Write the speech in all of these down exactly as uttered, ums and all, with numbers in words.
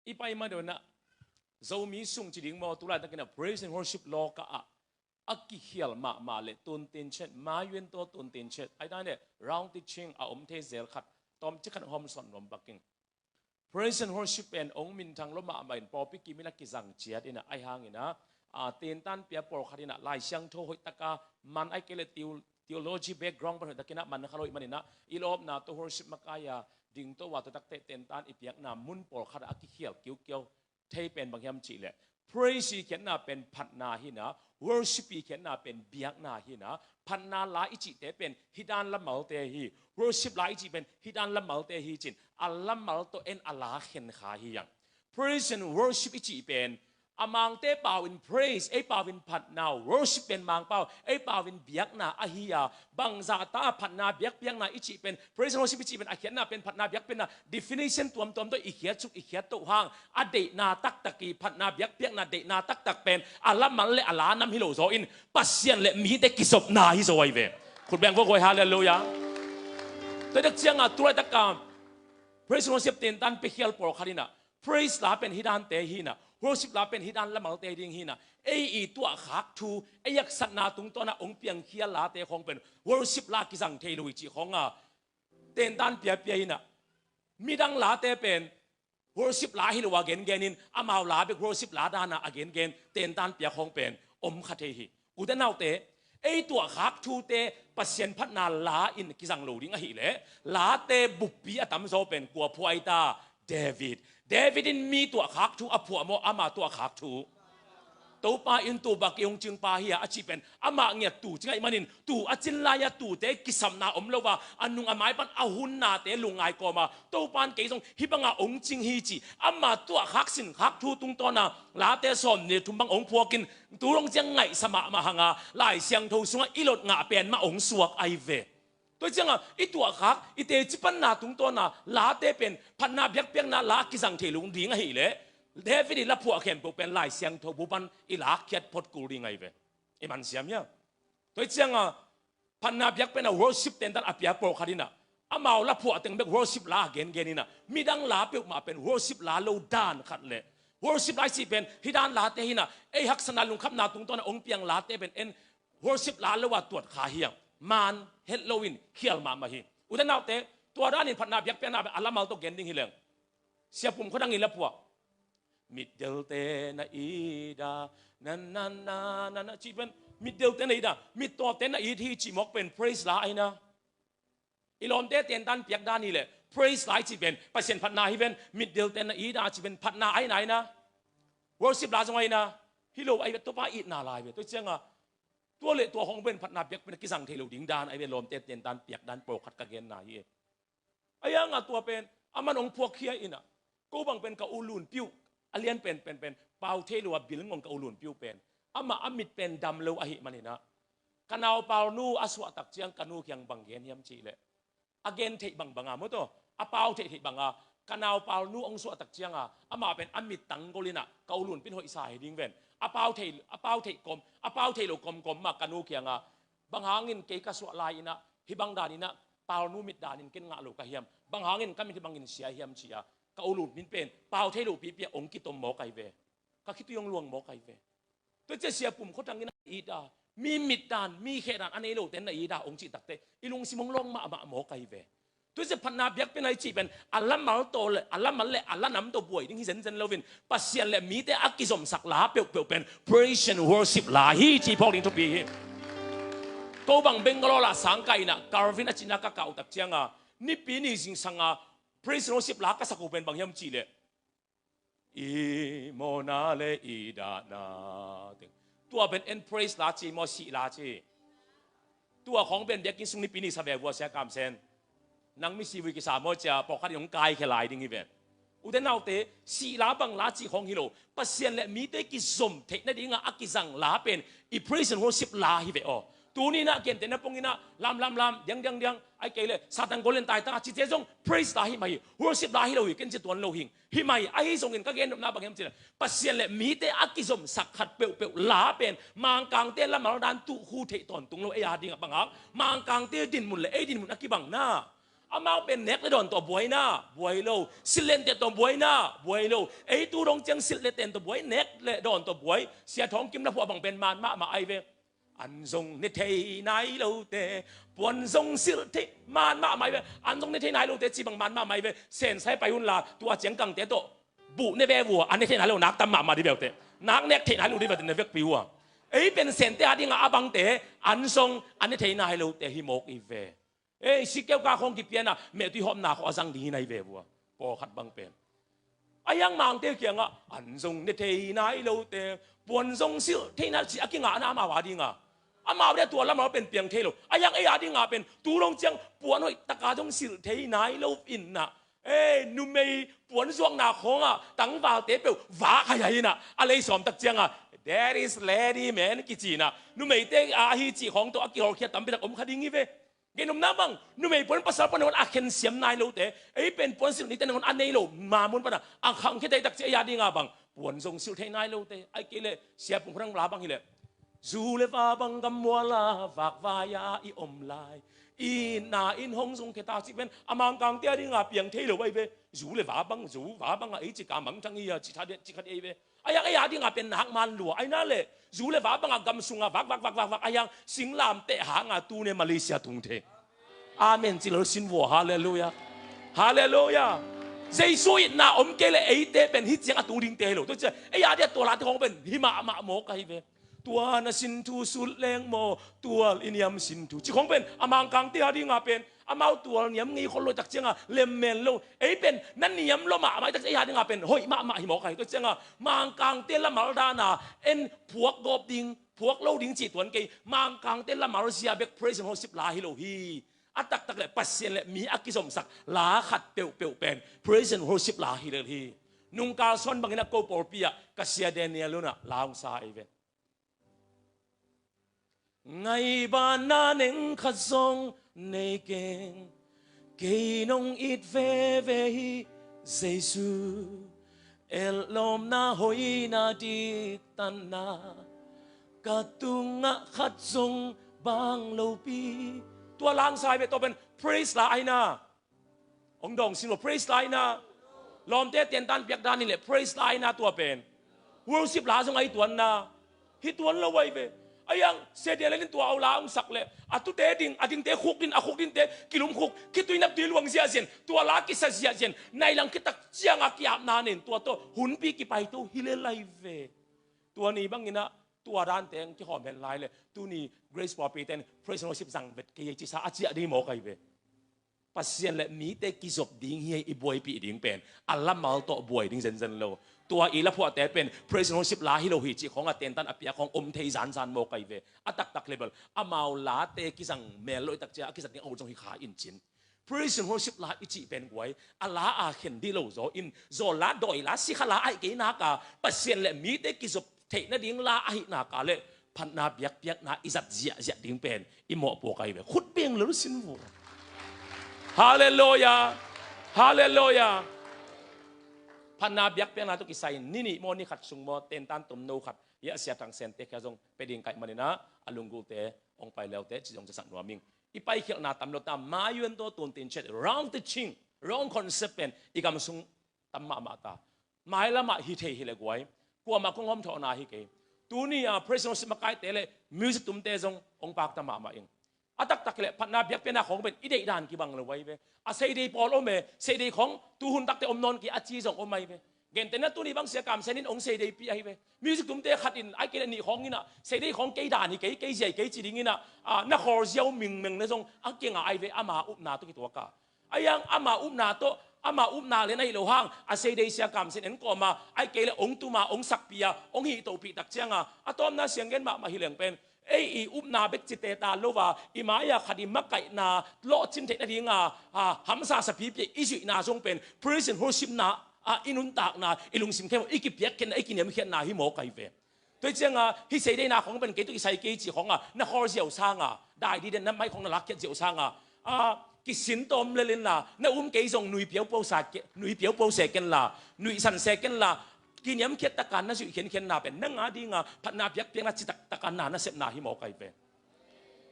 I pai ma dona Zomi sung ci ding maw, tu laitakin a praise and worship law ka ah a kikhial mahmah le tuntin chet, ma yuen to tuntin chet, ai dan le round teaching a om thei zel khat, tom ci khat hom son nuam baking. Praise and worship pen ong minthang lo mahmah in pawlpi kim in a kizang ciat in a, ai hang in a, a, tentan pia pawlkhat in a, Lai Siangtho hoih taka man ai kei le teo-, theology background pan hoih takin a man kha lo ih man in a, i lawpna to worship makai a ding to wa to takte tentan i piakna mun pawlkhat a kikhial kiukiau thei pen bang hiam cih leh, praise i khiatna pen phatna hi na, worship i khiatna pen biakna hi na, phatna la i cihte pen hih dan lamalte hi, worship la i cih pen hih dan lamalte hi cin, a lamal tawh en a la khen kha hi ang. Praise and worship i cih pen a mangte pau in praise, ei pau in phatna, worship pen mang pau, ei pau in biakna ahi a, bangzah ta a phatna biakpiakna i cih pen, praise and worship i cih pen a khiatna pen phatna biakpiakna definition tuamtuam tawh i khiat suk i khiat toh hang, a deihna taktak i phatna biakpiakna deihna taktak pen a lamal le a la nam hi lo zaw in Pasian le mite kizopna hi zaw ahi ve. Khut beng vok huai, halleluiah. Tua tak cianga tu laitaka praise and worship tentan pia khial pawlkhat in a, praise la pen hih dante hi na, worship la pen hih dan lamalte ding hi na, ei i tuahkhak thu, ei haksatna tungtawn a ong piang khial late khawng pen worship la kizang thei lo hi cih khawng a tentan piapia in a, midang late pen worship la hi lo a gengen in, amau la bek worship la dan a a gengen tentan pia khawng pen om kha thei hi. Ute naute, ei tuahkhak thute Pasian phatna la in kizang lo ding ahih leh, late buppi a tamzaw pen kua phuai ta? David. David in mi tuahkhak thu a phuah maw, ama tuahkhak thu? Topa in tu bak i hong cingpa hi a, a cih pen amah ngiat tu cing ahih manin, tu a cin lai-a tute kisapna om lo a, a nung a mai pan a hunnate lungngai kawm a, Topa in kei zong hih banga hong cing hi ci, ama tuahkhak sinkhak thu tungtawn a late sawm nih thum bang hong phuak in, tu dong ciang ngaihsa mahmah hang a, Lai Siangtho sungah i lot ngah pen mah hong suak ahi ve. Tua cianga i tuahkhak, i teci panna tungtawn a late pen phatna biakpiakna la kizang thei lo ding ahih leh, David i la phuah khempeuh pen Lai Siangtho bu pan i lakkhiat phot kul ding ahi ve. I man siam hia? Tua cianga phatna biakpiakna worship tentan a pia pawlkhat in a, amau la phuah teng bek worship la a gengen in a, midang la peuhmah pen worship la lo dan khat le, worship la i cih pen hih dan late hi na, ei haksatna lungkhamna tungtawn a hong piang late pen en worship la lo a tuat kha hi ang. Man het lo in khial mahmah hi. Ute naute, tua dan in phatna biakpiakna a lamal tawh gen ding hi leng. Siapum khuadang in la phuah. Mitdelte na it a, na na na na na cih pen, mitdelte na it a, mittawte na it hi cih mawk pen praise la ahi na. I lawmte tentan piak dan hi leh, praise la i cih pen Pasian phatna hi ven, mitdelte na it a cih pen phatna ahi na, ahi na. Worship la zong ahi na. Hi lo ahi ve, Topa itna la ahi ve. Tua cianga tua le tua hong pen phatna biakpiakna kizang thei lo ding dan ahi ve, lawmte tentan piak dan pawlkhat ka genna hi e. A yanga tua pen aman hong phuakkhia in a, ko bang pen ka u Lunpi uh, a lian pen pen pen pau thei lo a bil ngong ka u Lunpi uh pen, amah a mit pen dam lo ahih manin a, ka naupalnu a suahtak ciang ka nu kiang bang gen hiam cih leh, a gen theih bangbang a maw taw, a pau theihtheih bang a, ka naupalnu hong suahtak cianga amah pen a mit tanggol in a ka u Lunpi in hoihsa hi ding ven. A pau thei, a pau theih kawm, a pau theih lo kawmkawm mah ka nu kianga, bang hangin kei ka suah lai in a hih bang dan in a palnu mit danin ken ngah lo ka hiam? Bang hangin ka mit hih bangin sia hiam ci a, ka u Lunpi in pen pau thei lo pipi a hong kitom mawk ahi ve. Ka khitui hong luang mawk ahi ve. Tua ciah siapum khuadang in a it a, mi mit dan, mi kheh dan a nei lote in a it a hong cih takte i lungsim hong lawng mahmah mawk ahi ve. Tua ciah phatna biakpiakna i cih pen a lamal tawh le, a lamal le a lanam tawh buai ding hi zenzen loin, Pasian le mite a kizomsak la peuhpeuh pen praise and worship la hi cih phawk ding thupi hi. Ko bang Bangalore ah sangkah in a Calvin a cihna ka kah uh tak cianga, Nipi ni zingsang a praise and worship la ka sak uh pen bang hiam cih leh, i mawhna le i dahna teng. Tua pen en praise la ci maw, sih la ci? Tua khawng pen biakinn sung Nipi ni sa ve vua, Sia Kam Sen. Nang misi vui kisa maw cia, pawlkhat in hong kaikhia lai ding hi ven. Ute naute, sih la bang la cih khawng hi lo, Pasian le mite kizom theih nadingah a kizang la pen i praise and worship la hi ve aw. Tuni in a gentehna pongin a lam lam lam, diang diang diang, ai kei le Satan gol in tai ta cite zong praise la hi mah hi, worship la hi lo hi, ken ci tuan lo hing. Hi mah hi, ahi zongin ka gen nopna bang hiam cih leh, Pasian le mite a kizomsak khat peuhpeuh la pen Mangkangte lamal dan tuh khu theih tawntung lo, ei a dingah bang hang, Mangkangte dinmun le ei dinmun a kibang na. Amau pen nek le dawn tawh buai na, buai lo. Silh le ten tawh buai na, buai lo. Ei tu dong ciang silh le ten tawh buai, nek le dawn tawh buai. Sia Thawng Kim la phuah bang pen man mahmah ai ve. An zong ne thei nai lote, puan zong silh thei man mahmah ai ve. An zong ne thei nai lote ci bang man mahmah ai ve. Sensai pai hun la, tua ciang kangte tawh buh ne ve vua, an ne thei nai lo nak tam mahmah di beute. Nak nek thei nai lo di beute ne vekpi vua. Ei pen Sente a dinga a bangte, an zong an ne thei nai lote hi mawk i ve. Ei, sikeu ka khawng kipiana, mehtui hawmna khawng a zang ding hi nai ve vua. Pawlkhat bang pen. A hiang Mangte kiangah, an zong ne thei nai lote, puan zong silh thei nai ci a kingahna amau a dinga. Amau dia tua lamah pen piang thei lo. A hiang ei a dinga pen, tu dong ciang puan hoih taka zong silh thei nai lo inna. Ei, numei puan zuakna khawngah, tangvalte peuh, vak hai hai inna. A lei sawm tak cianga, "That is lady man," kici inna. Numeite a hi cih khawng tawh, a kihawlkhia tampi tak om kha ding hi ve. Gennopna bang, numei puan pasal puan nangawn a khensiam nai lote, ei pen puan silh nite nangawn a nei lo, mamun pana, a khangkhia thei tak ci a ya dinga bang, puan zong silh thei nai lote, ai kei le, Sia Pum Khuanang la bang hileh, zu le va bang gammuala, vakvai-a i om lai, i na in hong zong kheta ci pen, a Mangkangte a dinga piang thei lo ai ve, zu le va bang, zu va banga ei ci ka mangthang hi a, ci tha de, ci khat ei ve. A hiang ei a dinga pen nak man lua. Aina le, zu le va banga gam sunga vak, vak, vak, vak, vak. A hiang singlamteh hanga tune Malaysia tung thei. Amen ci lo sin vua. Halleluia. Halleluia. Jesu itna om kei le eite pen hi ciang a tung dingte hi lo. Tua ciang, ei a dia tua late khawng pen hi mahmah mawk ahi ve. Tua na sin thu sut leng maw, tual i niam sin thu. Ci khawng pen, a Mangkangte a dinga pen, amau tual niam ngei khol lo tak cianga, lemmen lo. Ei pen, na niam lo mahmah i tak ciang, ei a dinga pen, hoih mahmah hi mawk ahi. Tua cianga, Mangkangte lamal dana, en phuak gawp ding, phuak lo ding ci tuan kei, Mangkangte lamal zia bek praise and worship la hi lo hi. A taktak le, Pasian le mi a kizomsak, la khat peuhpeuh pen, praise and worship la hi lo hi. Nungkal sawn bangin a ko pawlpi ah, ka sia Daniel unah, la hong sa ei ve. Ngaibanna neng khat zong nei keng, kei nong it veve hi Jesu, etlawmna hoihna diktanna, ka tungah khat zong bang lopi. Tua la hong sa ei ve, tua pen praise la aina. Hong dawng sin lo, praise la aina. Lawmte tentan piak dan in le praise la aina tua pen. Worship la zong ahi tuanna. Hi tuan lo ai ve. A hiang, sia Daniel in tua au la hong sak le. A tute ding, a dingte khuk din, a khuk dinte, kilum khuk, khitui naptui luang ziahziah in, tua la kisa ziahziah in, nai lang khit tak cianga ki-apna nen, tua tawh, hunpi kipai to, hi le lai ve. Tua ni bangin ah, tua dan teng kihawm hen lai le. Tuni Grace pawlpi ten, praise and worship zang vet kei ei ci sa, a ciah ding mawk ai ve. Pasian le mite kizop ding hi, i buaipih ding pen a lamal tawh buai ding zenzen lo. Tua i laphuahte pen praise and worship la hi lo hi cih khawng a tentan a piak khawng om thei zanzan mawk ai ve. A taktak le bel amau late kizang mel lo i tak ciang a kizat ding a ut zong hi kha in cin. Praise and worship la i cih pen guai, a la a khen dih lo zaw in, zaw la, dawi la, sikha la aih kei naka, Pasian le mite kizop theih nading la ahi naka le phatna biakpiakna i zat ziahziah ding pen i mawhpuak ahi ve. Khut beng lo sin vua. Halleluia. Halleluia. Phatna biakpiakna tawh kisai ni nih maw, ni khat sung maw, tentan tomno khat, hiah Sia Thang Sente khia zong pia ding kaih manin ah, a lunggulte hong pai leute ci zong ciasak nuam ing. I paikhialhna tam lo ta, mayuan tawh tuntin chet, wrong teaching, wrong concept pen i gam sung tam mahmah ta. Mailamah hi thei hi le guai, kuamah kong hawmthawhna hi kei. Tuni a praise and worship makaite le music tumte zong hong pakta mahmah ing. A taktak le phatna biakpiakna khawng pen i deih dan kibang lo ai ve. A seidei pawl om e, seidei khawng tuhun takte om nawn kei a ci zong om ai ve. Gentehna tuni bang Sia Kam Sen in hong seideipi ahi ve. Music tumte khat in ai kei le nih khawng inah seidei khawng kei dan hi kei, kei ziai kei ci ding inah, a, na khawl ziau mingmeng na zong a kinga ai ve, ama upna tawh kituaka. A hiang ama upna tawh, ama upna le na hi lo hang, a seidei Sia Kam Sen en kawma, ai kei le ong tuma, ong sakpia, ong hih tohpih tak cianga, a tawmna sianggen mahmah hi leng pen. Ei i upna bek cite ta lo a, i mai-a khat i makaihna, lawhcin theih nadinga, a, hamsa sapipi i zuihna zong pen, praise and worship na, a, i nuntakna, i lungsim khempeuh, i kipiakkhiatna, i kiniamkhiatna hi mawk ai ve. Tua hi cianga, hih seideina khawng pen kei tawh kisai kei ci khawng a, na khawl ziau sanga, dai diden na mai khawng na lakkhiat ziau sanga, a, kisin tawm lel inla, na um kei zong nui piaupau sa ke, nui piaupau se kenla, nuihsan se kenla, kiniamkhiat taka na zuih khiankhianna pen, nang a dinga, phatna biakpiakna citak taka na, na sepna hi mawk ai ve.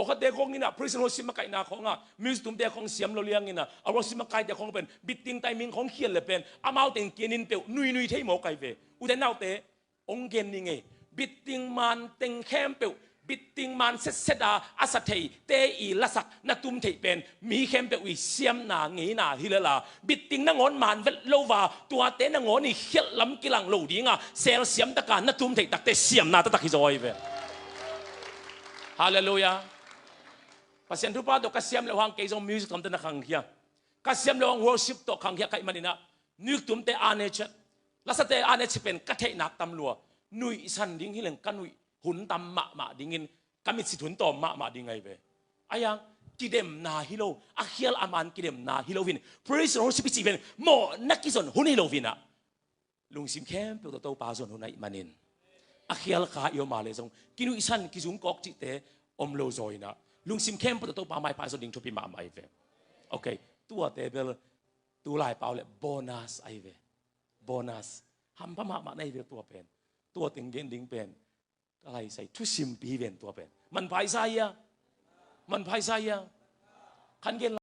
Awkhate khong inah praise and worship makaihna khongah music tumte khong siam lo liang inah a worship makaite khong pen beating timing khong khial le pen amau teng kianin peuh nuinui thei mawk ai ve. Ute naute, ong gen ni ngei. Beating man teng khempeuh, beating man setset a a sa theite i lasak na tum theih pen mi khempeuh i siamna ngeina hi lel a, beating nangawn man vet lo va, tuate nangawn i khialh lam kilang lo dinga selsiam taka na tum theih takte siamna taktak hi zaw ai ve. Halleluiah. Pasian thupha tawh ka siam leuhang kei zong music tuamte na khangkhia. Ka siam leuhang worship tawh khangkhia kaih maninah music tumte a ne chet, lasate a ne chet pen ka theihnak tam lua. Nuihsan ding hileng ka nuih hun tam mahmah dingin ka mitsit hun tawm mahmah ding ai ve. Aiang, kidemna hi lo, a khial a man kidemna hi lo hin praise and worship i cih pen mawh na kizon hun hi lo hinah lungsim khempeuh tawh Topa zon hun aih manin a khial kha i om a le zong kinuihsan kizungkawk cihte om lo zaw inah lungsim khempeuh tawh Topa maipha zon ding thupi mahmah ai ve. Ok, tuate bel tu laipau le bonus ai ve. Bonus hampha mahmah na hi ve tua pen. Tua teng gen ding pen ka laisai thusimpi hi ven tua pen. Manpha i sa ia? Manpha i sa ia? Khan gen